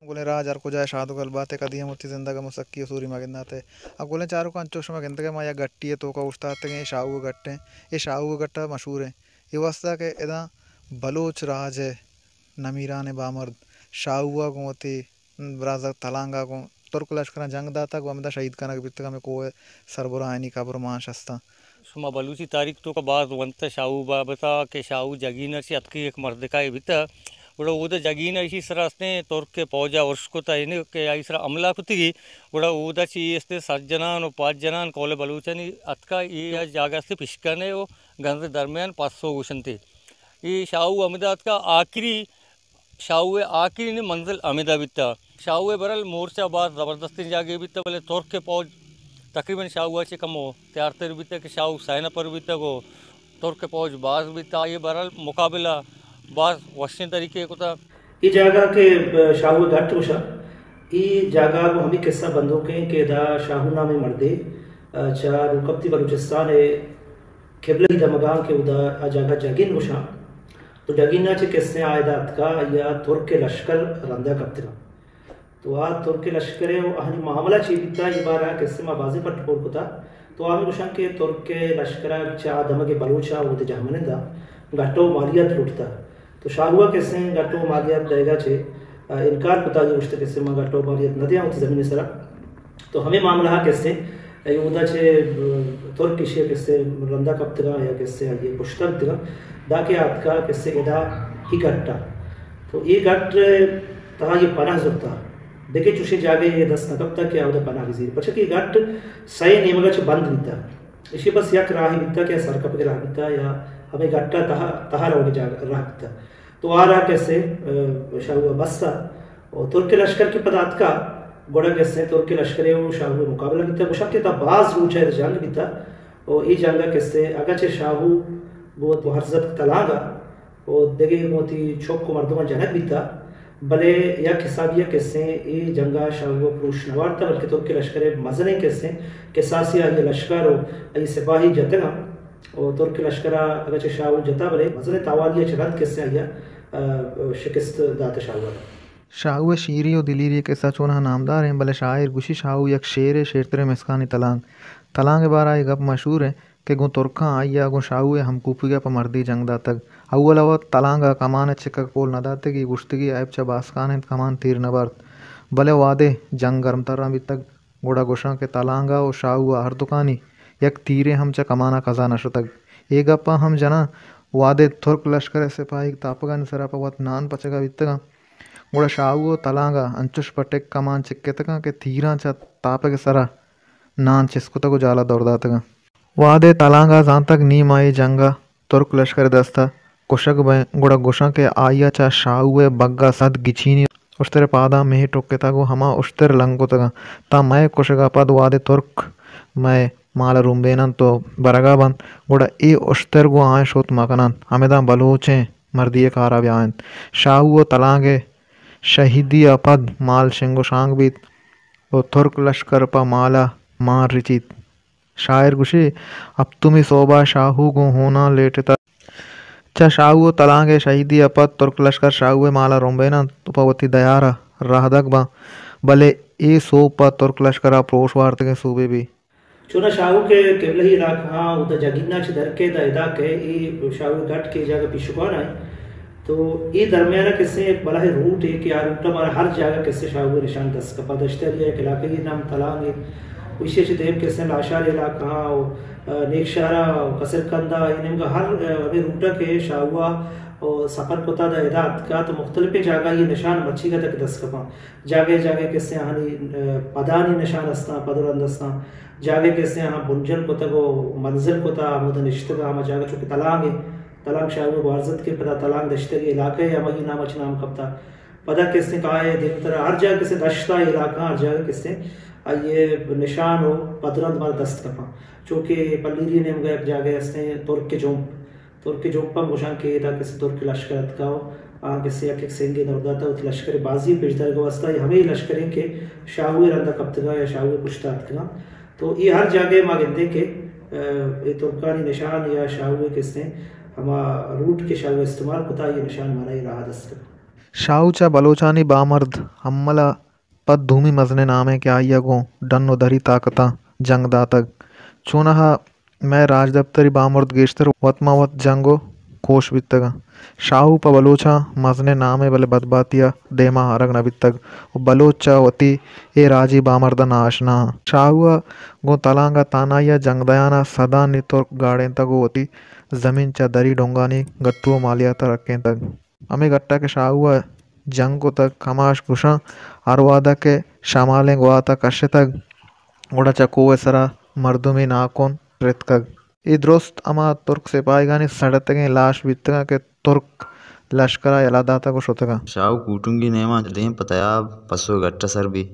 گلیں راج ہر کجا ء شاد و گل بات ء، کدی ہم وتی زندگ ء مسکی و سوری مہ گندات ء۔ ء گلیں چاروکاں، انچوش شما گندگ ء ما یک گٹی ء توکا اوشتاتگیں، اے شاہو ء گٹ ء، اے شاہو ء گٹ ء مشہور ء۔ اے واسطہ کہ ادا بلوچ راج ء نمیرانیں بامرد شاہو ء گوں وتی برازتک تلانگ ء گوں ترک لشکراں جنگ داتگ و ہمدا شہید کنگ بیتگ، ہمے کوہ ء سربرا آیانی قبر مان شستاں۔ شما بلوچی تاریخ توکا باز ونتہ شاہو بابتا کہ شاہو جگین ء چہ اتکی یک مردکائے بیتہ، گڑا اودا جگین ء ایشی سرا استیں ترک ء پوج ء ارش کتہ، یعنی کہ آئی سرا حملہ کتگی، گڑا اودا چہ اے استیں سجنان و پاجنان قول بلوچانی اتکا، اے جاگہ استیں پشکنے و گنز درمیان پسو گوشنتے۔ اے شاہو ہمدا اتکا آخری شاہو ء آخری نی منزل ہمدا بیتہ۔ شاہو ء برل مورچہ باز زبردستیں جاگہے بیتہ، بلے ترک ء پوج تقریباً شاہو ء چہ کمو تیارتر بیتہ کہ شاہو سئے نپر بیتگ و ترک ء پوج باز بیتہ، آئی ء برل مقابلہ باز وشیں طریقے ء کتہ۔ اے جاگہ کہ شاہو ء گٹ گوشاں، اے جاگہ گوں ہمے قصہ بندوکیں کہ ادا شاہو نامیں مردے چہ روکپتی بلوچستان ء قبلہ ء دمگاں کہ ادا آ جاگہ جگین گوشاں، تو جگین ء چہ کسے آ ادا اتکا یا ترک ء لشکر رندا کپتگاں۔ تو آ ترک ء لشکر ء و آہانی معاملہ چے بیتا، اے بارہ ء کسے ما بازیں پٹ پول کتا۔ تو آ ہمے گوشاں کہ ترک ء لشکر ء چہ آ دمگ ء بلوچ ء وتی جہمنند ء گٹو مالیات لوٹتا۔ تو شاہو ء کسے گٹو مالیات دئیگ ء چہ انکار کتا، آئی گوشت کسے ما گٹو مالیات نہ دیاں وتی زمین ء سرا۔ تو ہمے معاملہ ء کسے اے اودا چہ، اه، ترک ایشی ء کسے رندا کپتگاں یا کسے آئی ء پشتا بیتگاں، داں کہ آتکا کسے ادا اے گٹ ء۔ تو اے گٹ ء تہا اے پناہ زرتا، دگہ چوشیں جاگہے دست نہ کپتا کہ آ اودا پناہ بزیر، پرچا کہ اے گٹ سئے نیمگ ء چہ بند بیتا۔ ایشی بس یک راہے بیتا کہ سرکپگ ء راہ بیتا یا ہمے گٹ ء تہا، تہا روگ ء جاگہ راہ بیتا۔ تو آ را کسے، اه، شاہو ء بستا و ترک لشکر کہ پدا اتکا، گڑا کسے ترک لشکر ء و شاہو ء مقابلہ بیتا۔ گوشاں کہ تا باز روچ ء جنگ بیتا و اے جنگ ء کسے اگاں چہ شاہو گوں وت ہرزتک تلانگ ء و دگہ گوں وتی چک و مردماں جنگ بیتا، بلے یک حسابی ء کسے اے جنگ ء شاہو ء پروش نہ وارتا، بلکہ ترک لشکر ء مزنیں کسے کساسے آئی ء لشکر و آئی ء سپاہی جتگاں۔ و ترک لشکر ء اگرچہ شاہو جتا، بلے مزنیں تاوانی ء چہ رد کسے آئی ء، ء، شکست دات شاہو ء۔ شاہو ء شیری و دلیری ء قصہ چوناہا نامدار انت، بلے شاعر گوشی شاہو یک شیرے، شیرتریں مسکانی تلانگ۔ تلانگ ء بارہ ء اے گپ مشہور انت کہ گوں ترکاں آئی ء گوں شاہو ء ہمکوپیگ ء پہ مردی جنگ داتگ۔ اول ء وت تلانگ ء کمان ء چکگ پول نہ داتگی، گوشتگی عیب چہ باسکان انت، کمان تیر نہ بارت۔ بلے وہدے جنگ گرمتراں بیتگ، گڑا گوشاں کہ تلانگا و شاہو ء ہردوکانی یک تیرے ہم چہ کمانا کزا نہ شتگ۔ اے گپاں ہم جناں، وہدے ترک لشکر ء سپاہیگ تاپگانی سرا پہ وت نان پچگا بیتگاں، گڑا شاہو و تلانگا انچش پہ ٹک کمان چکتگاں کہ تیراں چہ تاپگ ء سرا نان چست کتگ و جالا دور داتگاں۔ وہدے تلانگا زانتگ نی ما اے جنگا ترک لشکر ء دست ء کشگ بئیں، گڑا گوشاں کہ آئی ء چہ شاہو ء بگ ء سد گچینی اشتر ء پاداں مہے ٹکتگ و ہما اشتر لنگ کتگاں، تاں مئے کشگ ء پد وہدے ترک مئے مال ء رومبین انت و برگ ء بنت، گڑا اے اشتر گوں آیاں شت مہ کن انت، ہمداں بلوچیں مردی ء کار ء بیا انت۔ شاہو و تلانگ ء شہیدی ء پد مال شنگ و شانگ بیت و ترک لشکر پہ مال ء مان رچیت۔ شاعر گوشی، ہپتمی سہب ء شاہو گوں ہوناں لیٹتگ۔ چہ شاہو ء تلانگ ء شہیدی ء پد ترک لشکر شاہو ء مال ء رمبین انت و پہ وتی دیار ء راہدگ باں، بلے اے سوب پہ ترک لشکر ء پروش وارتگیں سوبے بی۔ چونا شاہو کہ قبلہی علاقہاں اودا جگینا چہ در کئے داں ادا کئے، اے شاہو ء گٹ کہ اے جاگہ پیشکوانا انت۔ تو اے درمیان ء کسے یک بلاہیں روٹے کہ آ روٹ ء مارا ہر جاگہ کسے شاہو ء نشان دست کپا۔ دشتیاری ء یک علاقہ ء نام تلانگ ء، ایشی ء چہ دیم کسے لاشار علاقہ ء، نیکشارا، کسرکندا، اے نیمگا ہر، ء، ہمے روٹ ء کہ شاہو ء، ء، سفر کتا داں ادا اتکا تو مختلفیں جاگہ ء نشان مرچیگا تک دست کپاں۔ جاگہ جاگہ کسے آہانی، ء، پدانی نشان استاں، پد و رند استاں۔ جاگہ کسے آہاں بنجل کتگ و منزل کتا، ہمودا نشتگا، ہما جاگہ چونکہ تلانگ ء، تلانگ شاہو ء گوارزتک ء پدا تلانگ دشتگیں علاقہ ء ہمائی نام ء چہ نام کپتا۔ پدا کسے کائے دیمترا ہر جاگہ کسے دشتا علاقہ ہر جاگہ کسے آئی ء نشان و پدرند مارا دست کپاں۔ چونکہ پلیری نیمگا یک جاگہ استیں ترک جمپ، ترک جمپ ہم گوشاں کہ ادا کسے ترک لشکر اتکا و آ کسے یک یک سنگے دور داتا وتی لشکر بازی پیش دارگ واسطہ، اے ہمے لشکریں کہ شاہو ء رندا کپتگا یا شاہو ء پشتا اتکگاں۔ تو اے ہر جاگہ ما گندیں کہ، ء، اے ترکانی نشان یا شاہو ء کسے ہما روٹ کہ شاہو ء استعمال کتا، اے نشان مارا اے راہ دست کپاں۔ شاہو چہ بلوچانی بامرد ہمل ءَ پد دومی مزنیں نامے کہ آئی ءَ گوں ڈن ءُ دری طاقتاں جنگ داتگ۔ چوناہا مئے راجدپتری بامرد گیشتر وت ماں وت جنگ ءُ کوش بیتگ اَنت۔ شاہو پہ بلوچاں مزنیں نامے، بلے بدبہتی ءَ دیما آرگ نہ بیتگ ءُ بلوچ چہ وتی اے راجی بامرد ءَ ناآشنا اَنت۔ شاہو ءَ گوں تلانگ ءَ تہنائی ءَ جنگ دیان ءَ سدانی ترک گاڑینتگ ءُ وتی زمین چہ دری ڈونگانی گٹو ءُ مالیات ءَ رکینتگ۔ ہمے گٹ ءَ کہ شاہو ءَ جنگ کتگ، کماش گوشاں، ہر وہد ءَ کہ شمالیں گوات ءَ کشتگ، گڑا چہ کوہ ءِ سرا مردمی ناکن رتکگ۔ اے درست ہما ترک سپاہیگانی سڑتگیں لاش بیتگاں کہ ترک لشکر ءَ یلہ داتگ ءُ شتگاں۔ شاہو کوٹنگی نیما دیم پہ تیاب پسو گٹ ءِ سر بی۔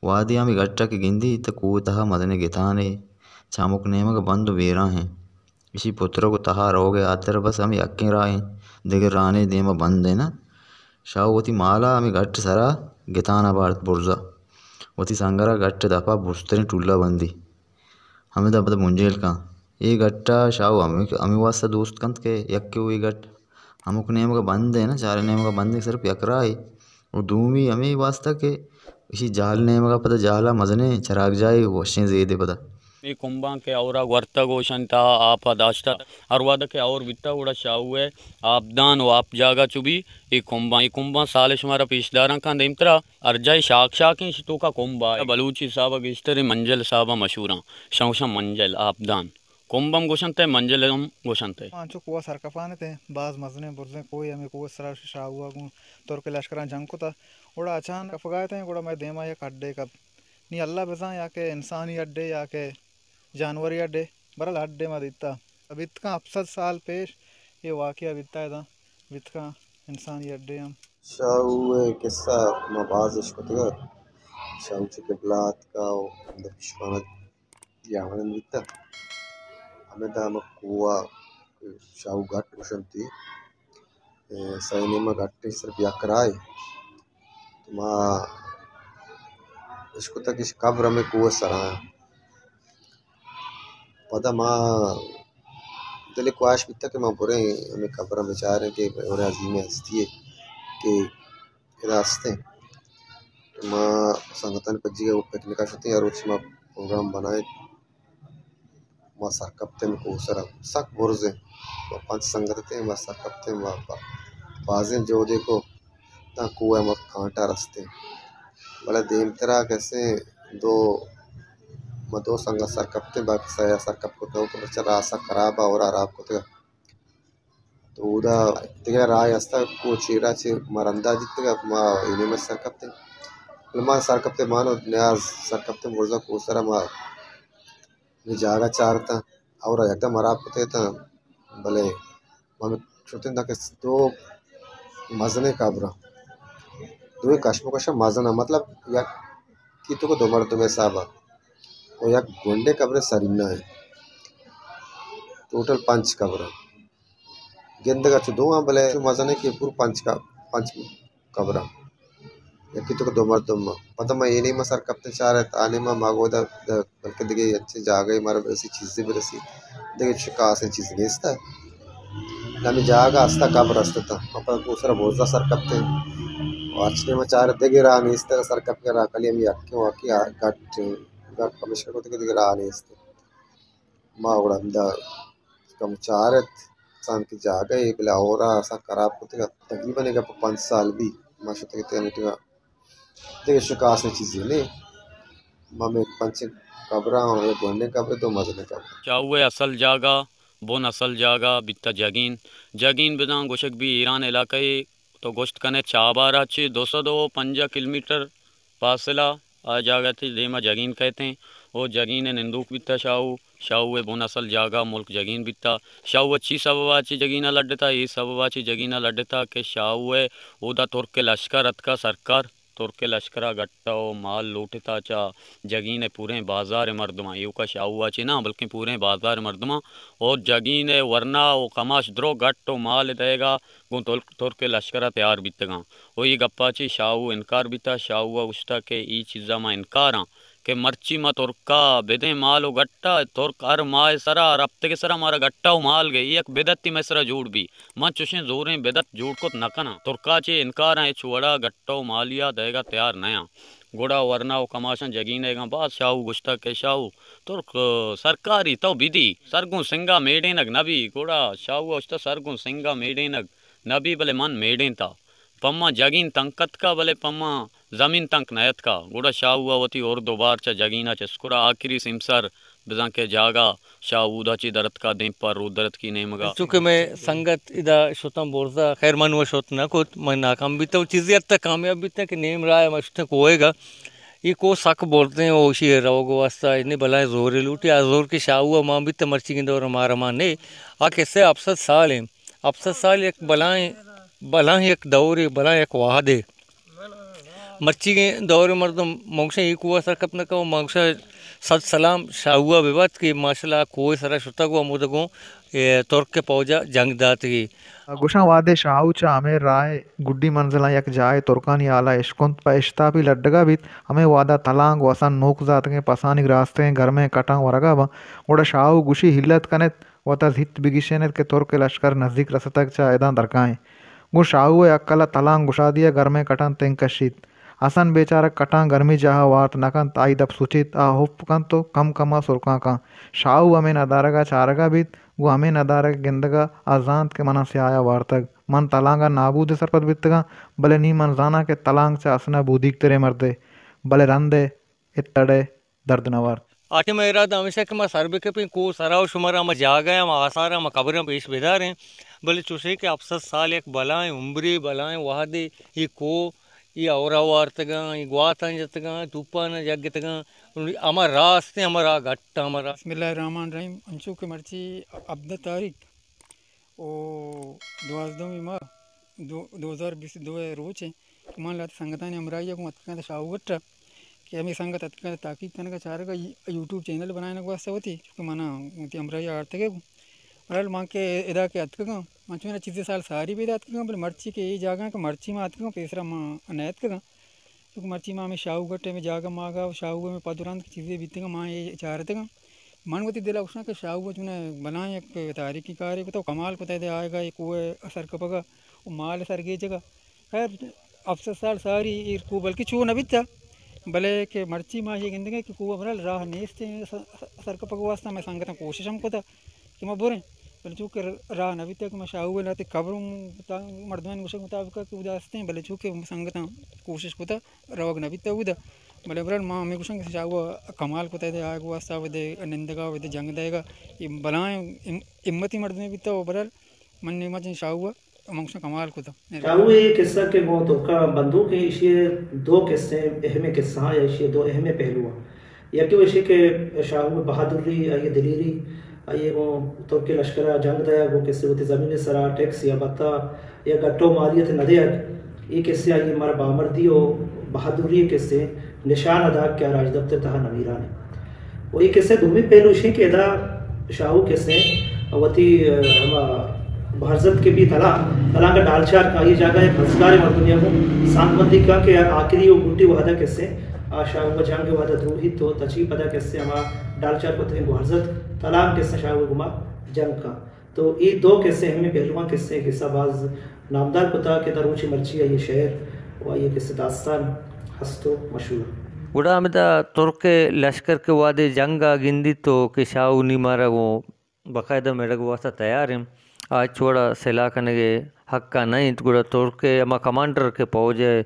وہدے ہمے گٹ ءَ کہ گندی تہ کوہ ءِ تہا مزنیں گتانے چہ ہمک نیمگ ءَ بند ءُ بیراہ ایں۔ ایشی پترگ ءُ تہا روگ ءِ ہاتر ءَ بس ہمے یکیں راہ ایں، دگہ راہ نے، دیما بند ایں نا۔ شاہو وتی مال ءَ ہمے گٹ ءِ سرا گتان ءَ بارت برز ءَ، وتی سنگر ءَ گٹ ءِ دپ ءَ برزتریں ٹولہ بندی۔ ہمدا پدا بنجیل کن۔ اے گٹ ءَ شاہو ہمے، ہمے واسطہ دوست کنت کہ یکے وَ اے گٹ ہمک نیمگ ءَ بند ایں نا، چاریں نیمگ ءَ بند ایں، صرف یک راہے۔ ءُ دومی ہمے واسطہ کہ ایشی جہل نیمگ ءَ پدا جہل ءَ مزنیں چراگ جاہے وشیں زیدے پدا۔ اے کمباں کہ ہئورا گورتگ ءُ اشانی تہا آپ ءَ داشتگ، ہر وہد ءَ کہ ہئور بیتگ گڑا شاہو ءِ آپدان ءُ آپ جاگہ چو بی اے کمباں، اے کمباں سال ءِ شمارا پیش داراں کن دیمترا ہر جاہے شاک شاکیں، ایشی توکا کمب ءَ بلوچی حساب ءَ گیشتر اے منجل حساب ءَ مشہوراں، شاں گوشاں منجل آپدان۔ کمب ہم گوشنت ءُ منجل ہم گوشنت ءُ۔ آ انچو کوہ ءِ سرکپان اتیں، باز مزنیں برزیں کوہے، ہمے کوہ ءِ سرا شاہو ءَ گوں ترک لشکراں جنگ کتہ، گڑا اچانک کپگا اتیں، گڑا مئے دیما یک اڈے کپت۔ نی اللہ بزاں یا کہ انسانی اڈے یا کہ جانوری اڈے، بہرحال اڈے ما دیتہ۔ بیت کن ہپت سد سال پیش اے واقعہ بیتہ، ادا بیت کن انسانی اڈے ہم۔ شاہو ءِ قصہ ما باز اشکتگ۔ شاہو چہ قبلہ آتکا ءُ ہمدا پیشخانہ جاوانند بیتہ۔ ہمدا ہمک کوہ ءَ شاہو گٹ گوشنتی، اے، سئے نیمہ گٹیں صرف یک راہے۔ تو ما اشکتہ کہ اش قبر ہمے کوہ ءِ سرا ایں۔ پدا ما دل ءِ خواہش بیتہ کہ ما بریں ہمے قبراں بچاریں کہ اور عظیمیں ہستی یے کہ ادا ہستیں۔ تو ما سنگتانی پجیگ ءَ پکنک ءَ شتیں، ہر روچ ما پروگرام بنائیں۔ ما سرکپتیں کوہ ءِ سرا، سک برزیں۔ ما پنچ سنگت اتیں، ما سرکپتیں، ما با-، بازیں جہدے کو تاں کوہ ءَ ما کانٹا رستیں۔ بلے دیمترا کسیں دو، ما دو سنگت سرکپتیں، باقی سئے سرکپ کتگ کہ بچہ راہ سک خراب ءَ، ہئور ءَ خراب کتگ۔ تو اودا دگہ راہ ہستہ، کوہ چیرا چہ ما رندا دیتگ، ما اے نیمگ سر کپتیں۔ بلے ما سر کپتیں، ما نو نیاز سر کپتیں، برزا کوہ سرا ما نی جاگہ چارتاں، ہئورا یکدم ہراب کتگ اتاں، بلے ما شتیں تاں کہ دو مزنیں قبراں، دوئیں کشمکشاں مزناں، مطلب یکے توکا دو مردم حسابا، و یک گونڈیں قبرے سرینا ایں، ٹوٹل پنچ قبراں۔ گندگ ءَ چو دو آں، بلے چو مزن ایں کہ پور پنچ کا-، پنچ قبر آں۔ یکے توکا دو مردم آں۔ پدا ما اے نیما سر کپتیں چارت، آ نیما ما گودا د-، بلکہ دگہ انچیں جاگہے مارا برسی، چیزے برسی۔ دگہ چو خاصیں چیز نیست۔ ہمے جاگہ ہستا، قبر ہست اتاں۔ ما پدا کوہ سرا برزا سر کپتیں۔ و ہرچ نیما چارت دگہ راہ نیست، سر کپگا راہ کلی ہمے یکیں واقعی گٹ، گٹ پمیشکا کتگ کہ دگہ راہ نیست۔ ما گڑا ہمدا کم چارت، سانکیں جاگہے، بلے ہئورا سک خراب کتگ ات۔ تقریباً اے گپ پنچ سال بی، ما شتگ اتیں ہمیٹگا۔ دگہ شکاسیں چیزے نے۔ ما ہمے پنچیں قبراں، یک گونڈیں قبرے، دو مزنیں قبر۔ شاہو ءِ اصل جاگہ، بن اصل جاگہ بیتہ جگین۔ جگین بزاں گوشگ بی ایران علاقہ ءِ، تو گوشت کنے چابہار ءَ چہ دو سد و پنجاہ کلومیٹر فاصلہ آ جاگہ تی دیما جگین کئیتیں، او جگین ءِ نندوک بیتا شاہو، شاہو ءِ بن اصل جاگہ ملک جگین بیتا۔ شاہو ءَ چی سبب ءَ چہ جگین ءَ لڈتا؟ اے سبب ءَ چہ جگین ءَ لڈتا کہ شاہو ءَ اودا ترک ءِ لشکر اتکا، سرکار ترک ءِ لشکر ءَ گٹا و مال لوٹتا چہ جگین ءِ پوریں بازار ءِ مردماں، ایوکا شاہو ءَ چہ نہ بلکیں پوریں بازار ءِ مردماں، او جگین ءِ ورنا و کماش درو گٹ و مال دئیگا گوں ترک، ترک ءِ لشکر ءَ تیار بیتگاں۔ و اے گپا چہ شاہو انکار بیتا۔ شاہو ءَ گوشتا کہ اے چیزا ما انکاراں کہ مرچی ما ترکا بدیں مال و گٹا، ترک ہر ماہ سرا، ہر ہفتگے سرا مارا گٹا و مال گئے، یک بدتی مئے سرا جوڑ بی۔ من چوشیں زوریں بدت جوڑ کت نہ کناں۔ ترکا چہ انکاراں، ہچ وڑا گٹا و مالیا دئیگا تیار نیاں۔ گڑا ورنا و کماشاں جگینئیگاں۔ باز شاہو گوشتگ کہ شاہو، ترک سرکاری تو بدی، سرگوں سنگا میڑینگ نبی۔ گڑا شاہو ء گوشتگ، سرگوں سنگا میڑینگ نبی، بلے من میڑینتا۔ پما جگین تنک اتکا، بلے پما زمین تنک نہ اتکا۔ گڑا شاہو ء وتی ارد و بار چہ جگین ء چست کڑا، آخری سیمسر بزاں کہ جاگہ شاہو اودا چی در اتکا، دیم پہ رودرتکی نیمگا۔ چونکہ مئے سنگت ادا شتاں برزا، خیر من و شت نہ کت، من ناکام بیتاں و چیزے حد تک کامیاب بیتاں کہ نیم راہ ء ما شتاں کوہیگا۔ اے کوہ سک برزیں و اشی ء روگ ء واسطہ انی بلائیں زورے لوٹی۔ آ زور کہ شاہو ء مان بیت مرچیگیں دور ء مارا مان نے۔ آ کسہ ہپت سد سال ایں۔ ہپت سد سال یک بلائیں، بلائیں یک دورے، بلائیں یک وہدے۔ مرچیگیں دور ء مردم منگشاں اے کوہ ء سر کپت نہ کن، منگشاں صد سلام شاہو ء بہ بات کہ ماشاءاللہ کوہ ء سرا شتگ و ہمودا گوں اے ترک ء پوج ء جنگ داتگی۔ گوشاں وہدے شاہو چہ ہمے راہ ء گڈی منزلاں یک جاہے ترکانی ہال ء اشکنت، پہ اشتاپی لڈگ ء بیت، ہمے وہد ء تلانگ و اسن نوک زاتگیں پسانی راستگیں گرمیں کٹاں ورگ ء باں، گڑا شاہو گوشی، ہلت کن ات، وت ء زیت بگیشین ات کہ ترک ء لشکر نزیک رستگ، چہ اداں درکائیں۔ گوں شاہو ء ہکل ء تلانگ گشادی ء گرمیں کٹاں تنگ کشیت۔ حسن بیچارگ کٹاں گرمی جاہ ء وارت نہ کنت، آئی دپ سچیت، آ ہپ کنت و کم کم ء سرکاں کن۔ شاہو ہمے ندارگ ء چارگ ء بیت، گوں ہمے ندارگ ء گندگ ء آ زانت کہ منا سیاہ ء وارتگ۔ من تلانگ ء نابود ء سرپد بیتگاں، بلے نی من زاناں کہ تلانگ چہ حسن ء بودیگ تریں مردے، بلے رند ء اتڑ ء درد نہ وارت۔ آ ٹائم ء ارادہ ہمیش ات کہ ما سر بہ کپیں کوہ سرا و شمارا ہما جاگہ ء ہما آثار ء ہما قبراں پیش بداریں، بلے چوشیں کہ ہپت سد سال یک بلائیں عمرے، بلائیں وہدے، اے کوہ، اے ہورا وارتگاں، اے گواتاں جتگاں، توپاناں جگتگاں، ہما راہ استیں، ہما راہ گٹ ء ہما راہ۔ بسم اللہ الرحمن الرحیم۔ انچو کہ مرچی ہبدہ تاریخ و دوازدہمی ماہ دو، دو ہزار بیست دو ء روچ ء کہ من لہتے سنگتانی ہمراہی ء گوں اتکگ آں شاہو گٹ ء کہ ہمے سنگت اتکگ آں تحقیق کنگ ء چارگ ء یوٹیوب چینل بنائینگ واسطہ وتی، چونکہ من وتی ہمراہی ء آرتگ ء گوں۔ بہرحال من کہ ادا کہ اتکگ آں، من چون چیزے سال ساری بیدا اتکگ آں، بلے مرچی کہ اے جاگہ کہ مرچی من اتکگ آں، پیسرا من نہ اتکگ آں۔ چونکہ مرچی ما ہمے شاہو گٹ ء ہمے جاگہ ماگا و شاہو ء ہمے پد و رند کہ چیزے بیتگ آں، ما اے چارتگ آں۔ من وتی دل ء گوشاں کہ شاہو ء چونیں بلائیں یک تاریخی کارے کتگ و کمال کتگ ادے آیگ ء اے کوہ ء سر کپگ ء و مال ء سر گیجگ ء۔ خیر، ہپت سد سال ساری اے کوہ بلکہ چو نہ بیتگ، بلے کہ مرچی ما اے گندگ ء کہ کوہ ء بہرحال راہ نیست ء س-، س-، سر کپگ ء واستہ مئے سنگتاں کوشش ہم کتگ۔ کہ ما بریں، بلے چونکہ راہ نہ بیتگ کہ ما شاہو ء لہتے قبر ہم تا-، مردمانی گوشگ مطابق کہ اودا استیں، بلے چونکہ سنگتاں کوشش کتگ روگ نہ بیتگ اودا، بلے بہرحال ما ہمے گوشاں کہ شاہو ء کمال کتگ ادے آیگ ء واستہ، ادے نندگ ء ادے جنگ دئیگ ء، اے بلائیں ہم-، ہمتی مردمے بیتگ و بہرحال من نیمجن شاہو ء من گوشاں کمال کتگ۔ شاہو ء اے قصہ کہ گوں ترکاں بندوک ایں، ایشی ء دو قصے اہمیں قصہ آں یا ایشی ء دو اہمیں پہلو آں۔ یکے و ایشی کہ شاہو ء بہادری، آئی ء دلیری، آئی ء گوں ترک ء لشکر ء جنگ دئیگ و کسے وتی زمین ء سرا ٹیکس یا بھتہ یا گٹو مالیت نہ دئیگ، اے کسے آئی ء مارا بامردی و بہادری ء کسے نشان ء داگ کہ آ راجدپتر ء تہا نمیران انت۔ و اے کسے دومی پہلو ایش انت کہ ادا شاہو کسے وتی، ء، ہما بہرزت کہ بی تلانگ، تلانگ ء ڈالچار کہ آئی جاگہ یک ہزگاریں مردمے ء گوں سانگ بندی کن کہ آخری و گڈی وہد ء کسے آ شاہو ء جنگ ء وہد ء دروہیت و تچی پدا کسے ہما ڈالچار کتگیں گوہرزت تلانگ کسے شاہو ء گوما جنگ کن۔ تو اے دو کسے ہمے پہلوان کسے کسہ باز نامدار کتا کہ تا روچی مرچی آئی ء شعر و آئی ء کسے داستان ہست و مشہور۔ گڑا ہمدا ترک ء لشکر کہ وہدے جنگ ء گندیت تو کہ شاہو نی مارا گوں باقاعدہ مڑگ واسطہ تیار انت۔ آ ہچ وڑا سلاہ کنگ ء حق ء نہ انت، گڑا ترک ء ہما کمانڈر کہ پوج ء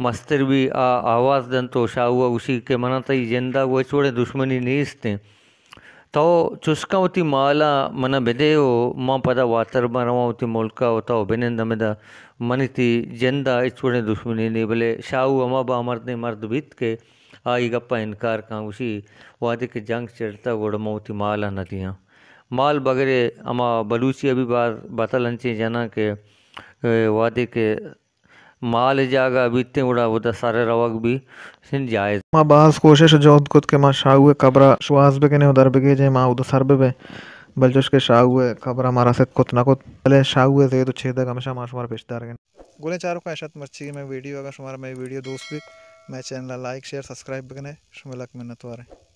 مستر بی آ آواز دنت و شاہو ء گوشی کہ منا تئی جند ء گوں ہچ وڑیں دشمنی نیست انت۔ تو چشکاں وتی مال ء منا بدے و من پدا واتر بہ رواں وتی ملک ء و تو بنند ہمدا منی تئی جند ء ہچ وڑیں دشمنی نی، بلے شاہو ہما بامردیں مرد بیت کہ آ اے گپ ء انکار کن، گوشی وہدے کہ جنگ چڑتگ گڑا من وتی مال ء نہ دیاں۔ مال بگر ء ہما بلوچی ء بھی باز بتل انچیں جناں کہ، اے، وہدے کہ مال ء جاگہ بیتیں گڑا اودا سر ء روگ بھی سن جائز۔ ما باز کوشش ء جہد کت کہ ما شاہو ء قبر ء شواز بکنیں و در بگیجیں ما اودا سر بہ بیں، بلے چوش کہ شاہو ء قبر ء ما رست کت نہ کت، بلے شاہو ء زید و چیدگ ہمیشہ ما شمارا پیش دارگ انت۔ گلیں چاروکاں، اش ات مرچیگیں مئے ویڈیو۔ اگاں شمارا مئے ویڈیو دوست بیت، مئے چینل ءَ لائک، شیئر، سبسکرائب بکنے۔ شمئے لک منتواریں۔